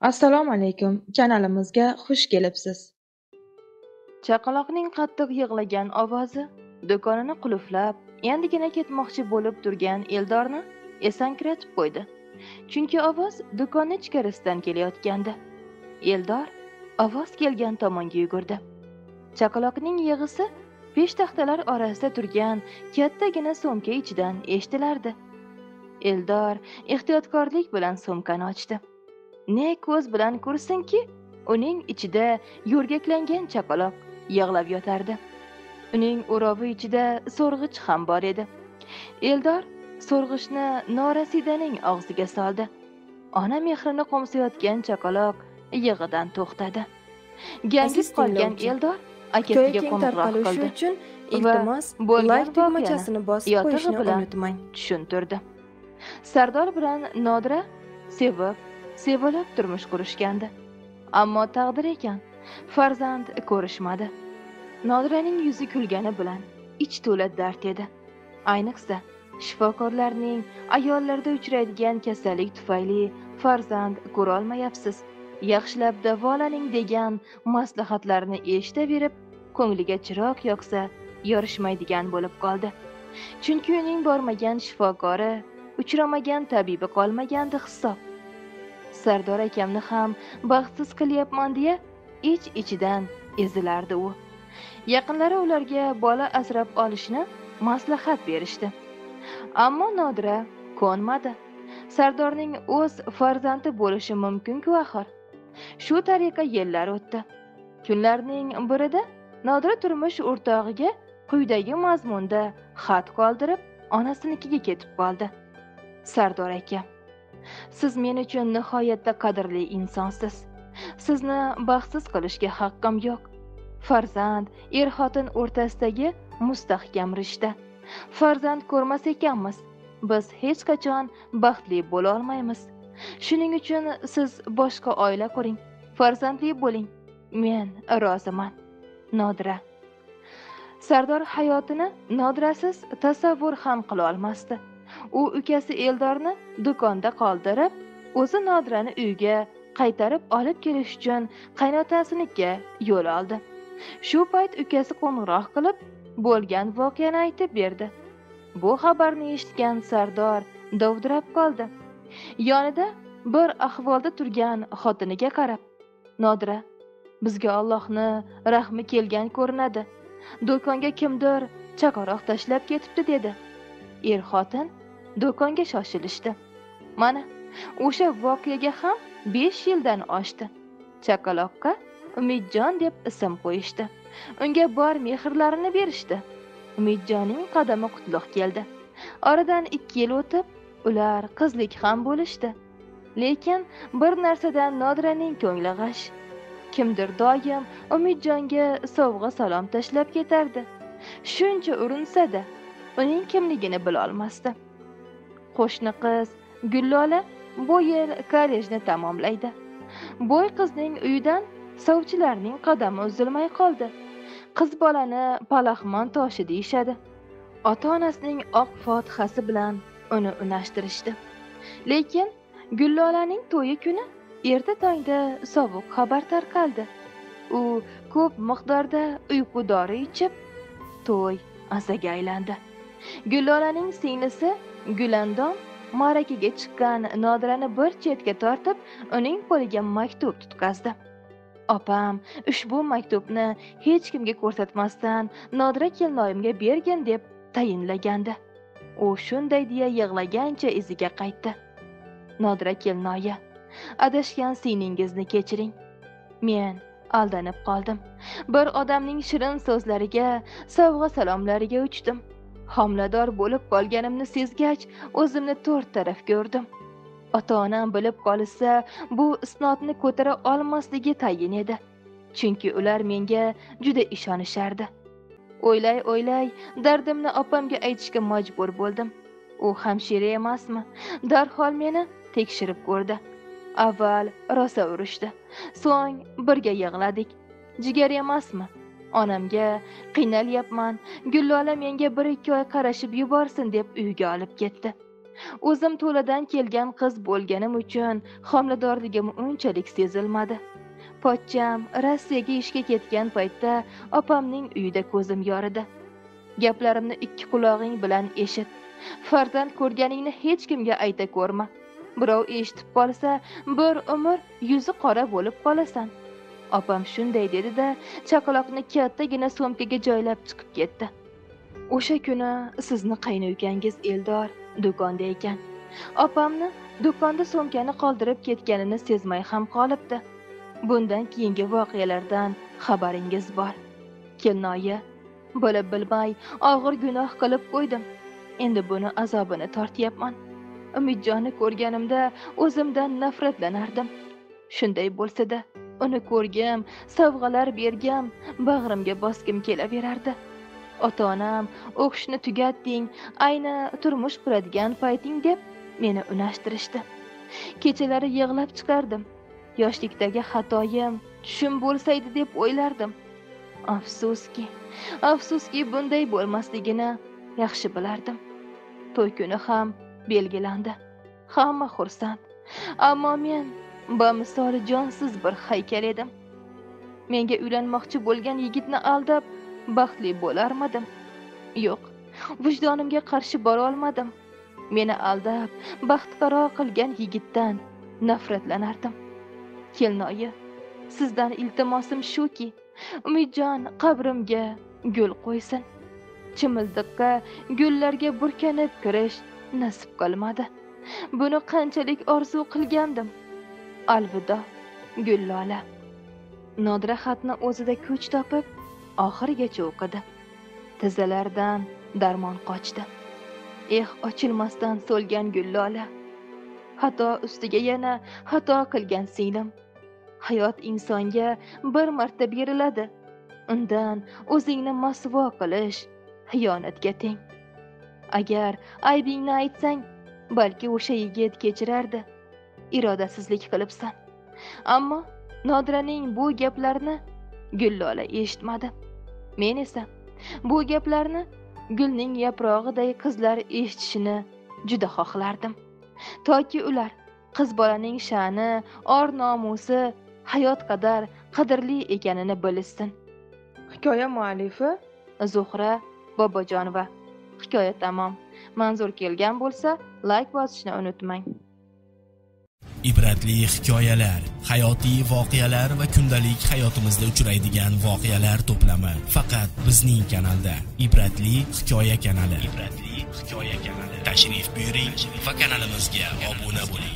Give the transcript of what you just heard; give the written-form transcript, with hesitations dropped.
Assalomu alaykum, kanalimizga xush kelibsiz. Chaqaloqning qattiq yig'lagan ovozi do'konini qulflab, endigina ketmoqchi bo'lib turgan Eldorni esankiratib qo'ydi. Chunki ovoz do'konni ichkarisidan kelayotgandi. Eldor ovoz kelgan tomonga yugurdi. Chaqaloqning yig'isi peshtaxtalar orasida turgan kattagina sumka ichidan eshitilardi. Eldor ehtiyotkorlik bilan sumkani ochdi. Ne ko'z bilan ko'rsinki, uning ichida yo'rgaklangan chaqaloq yig'lab yotardi. Uning o'rovi ichida so'rg'ich ham bor edi. Eldor so'rg'ichni norasidaning og'ziga soldi. Ona mehrini qo'msayotgan chaqaloq yig'idan to'xtadi. Gangib qolgan Eldor akasiga qo'ng'iroq qildi. Uchun iltimos, like tugmachasini bosib qo'yishni unutmang, tushuntirdi. Sardor bilan Nodira sevib, sevilib turmush qurishgandi. Ammo taqdir ekan, farzand ko'rishmadi. Nodiraning yuzi kulgani bilan ich to'la dard edi. Ayniqsa, shifokorlarning ayollarda uchraydigan kasallik tufayli farzand ko'rolmayapsiz, yaxshilab davolaning degan maslahatlarni eshitaverib, ko'ngliga chiroq yoqsa yorishmaydigan bo'lib qoldi. Chunki uning bormagan shifokori, uchramagan tabibi qolmagandi hisob. Sardor akamni ham baxtsiz qilyapman deya ich-ichidan ezilardi u. Yaqinlari ularga bola asrab olishni maslahat berishdi. Ammo Nodira ko'nmadi. Sardorning o'z farzandi bo'lishi mumkin-ku axir. Shu tariqa yillar o'tdi. Kunlarning birida Nodira turmush o'rtog'iga quyidagi mazmunda xat qoldirib, onasinikiga ketib qoldi. Sardor aka, siz men uchun nihoyatda qadrli insonsiz. Sizni baxtsiz qilishga haqqim yo'q. Farzand er-xotin o'rtasidagi mustahkam rishta. Farzand ko'rmas ekanmiz, biz hech qachon baxtli bo'la olmaymiz. Shuning uchun siz boshqa oila quring, farzandli bo'ling. Men roziman. Nodira. Sardor hayotini Nodirasiz tasavvur ham qila olmasdi. U ukasi Eldorni do'konda qoldirib, o'zi Nodirani uyga qaytarib olib kelish uchun qaynotasinikiga yo'l oldi. Shu payt ukasi qo'ng'iroq qilib, bo'lgan voqeani aytib berdi. Bu xabarni eshitgan Sardor dovdirab qoldi. Yonida bir ahvolda turgan xotiniga qarab, Nodira, bizga Allohni rahmi kelgan ko'rinadi. Do'konga kimdir chaqaloq tashlab ketibdi, dedi. Er-xotin do'konga shoshilishdi. Mana o'sha voqeaga ham 5 yildan oshdi. Chaqaloqqa Umidjon deb ism qo'yishdi. Unga bor mehrlarini berishdi. Umidjonning qadami qutlug' keldi. Oradan 2 yil o'tib, ular qizlik ham bo'lishdi. Lekin bir narsadan Nodiraning ko'ngli g'ash. Kimdir doim Umidjonga sovg'a salom tashlab ketardi. Shuncha urinsa-da, uning kimligini bila olmasdi. Qo'shni qiz Gullola bu yil kollejni tamomlaydi. Bo'y qizning uyidan sovchilarning qadami uzilmay qoldi. Qiz bolani palaxmon toshi deyishadi. Ota-onasining oq fotihasi bilan uni unashtirishdi. Lekin Gullolaning to'yi kuni erta tongda sovuq xabar tarqaldi. U ko'p miqdorda uyqu dori ichib, to'y azaga aylandi. Gullolaning singlisi Gulandom ma'rakaga chiqqan Nodirani bir chetga tortib, uning qo'liga maktub tutqazdi. Opam, ushbu maktubni hech kimga ko'rsatmasdan Nodira kelinoyimga bergin deb tayinlagandi. U shunday deya yig'lagancha iziga qaytdi. Nodira kelinoyi, adashgan singlingizni kechiring. Men aldanib qoldim. Bir odamning shirin so'zlariga, sovg'a salomlariga uchdim. Homilador bo'lib qolganimni sezgach, o'zimni to'rt tarafga urdim. Ota-onam bilib qolsa, bu isnodni ko'tara olmasligi tayin edi. Chunki ular menga juda ishonishardi. O'ylay-o'ylay dardimni opamga aytishga majbur bo'ldim. U hamshira emasmi? Darhol meni tekshirib ko'rdi. Avval rosa urishdi. So'ng birga yig'ladik. Jigar emasmi? Onamga qiynalyapman, Gullola menga 1-2 oy qarashib yuborsin deb uyga olib ketdi. O'zim to'ladan kelgan qiz bo'lganim uchun homiladorligim unchalik sezilmadi. Pochcham Rossiyaga ishga ketgan paytda opamning uyida ko'zim yoridi. Gaplarimni ikki qulog'ing bilan eshit. Farzand ko'rganingni hech kimga ayta ko'rma. Birov eshitib qolsa, bir umr yuzi qora bo'lib qolasan. Opam shunday dedi-da, chaqaloqni kattagina sumkaga joylab chiqib ketdi. O'sha kuni sizni qaynuykangiz Eldor do'konda ekan. Opamni do'konda sumkani qoldirib ketganini sezmay ham qolibdi. Bundan keyingi voqealardan xabaringiz bor. Kelinoyi, bilib bilmay og'ir gunoh qilib qo'ydim. Endi buni azobini tortyapman. Umidjonni ko'rganimda o'zimdan nafratlanardim. Shunday bo'lsa-da, uni ko'rgim, sovg'alar bergim, bag'rimga bosgim kelaverardi. Ota-onam o'qishni tugatding, ayni turmush quradigan payting deb meni unashtirishdi. Kechalari yig'lab chiqardim. Yoshlikdagi xatoyim tushum bo'lsaydi deb o'ylardim. Afsuski, afsuski bunday bo'lmasligini yaxshi bilardim. To'y kuni ham belgilandi. Hamma xursand. Ammo men bamisoli jonsiz bir haykal edim. Menga uylanmoqchi bo'lgan yigitni aldab baxtli bo'larmidim? Yo'q, vijdonimga qarshi bora olmadim. Meni aldab baxtqaro qilgan yigitdan nafratlanardim. Kelinoyi, sizdan iltimosim shuki, Umidjon qabrimga gul qo'ysin. Chimildiqqa gullarga burkanib kirish nasib qilmadi. Buni qanchalik orzu qilgandim. Alvido, Gullola. Nodira xatni o'zida kuch topib oxirigacha o'qidi. Tizzalaridan darmon qochdi. Eh, ochilmasdan so'lgan Gullola. Xato ustiga yana xato qilgan singlim. Hayot insonga bir marta beriladi. Undan o'zingni masvo qilish xiyonatga teng. Agar aybingni aytsang, balki o'sha yigit kechirardi. Irodasizlik qilibsan. Ammo Nodiraning bu gaplarini Gullola eshitmadi. Men esa bu gaplarni gulning yaprog'iday qizlar eshitishini juda xohlardim. Toki ular qiz bolaning sha'ni, or-nomusi hayot qadar qadrli ekanini bilishsin. Hikoya muallifi Zuhra Bobojonova. Hikoya tamom. Manzur kelgan bo'lsa, like bosishni unutmang. Ibratli hikoyalar, hayotiy voqealar va kundalik hayotimizda uchraydigan voqealar to'plami faqat bizning kanalda. Ibratli hikoya kanali. Ibratli hikoya kanali. Tashrif buyuring va kanalimizga obuna bo'ling.